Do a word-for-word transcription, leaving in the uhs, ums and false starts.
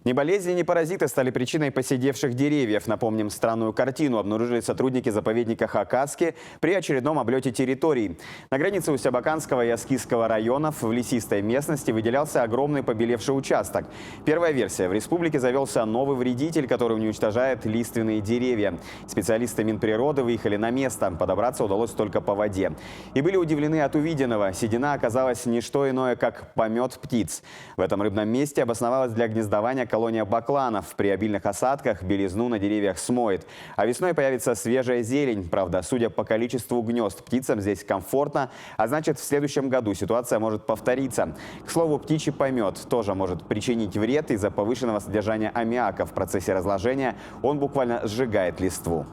Ни болезни, ни паразиты стали причиной поседевших деревьев. Напомним, странную картину обнаружили сотрудники заповедника Хакаски при очередном облёте территорий. На границе Усть-Абаканского и Аскизского районов в лесистой местности выделялся огромный побелевший участок. Первая версия. В республике завёлся новый вредитель, который уничтожает лиственные деревья. Специалисты Минприроды выехали на место. Подобраться удалось только по воде. И были удивлены от увиденного. Седина оказалась не что иное, как помёт птиц. В этом рыбном месте обосновалась для гнездования колония бакланов. При обильных осадках белизну на деревьях смоет, а весной появится свежая зелень. Правда, судя по количеству гнёзд, птицам здесь комфортно, а значит, в следующем году ситуация может повториться. К слову, птичий помёт тоже может причинить вред из-за повышенного содержания аммиака. В процессе разложения он буквально сжигает листву.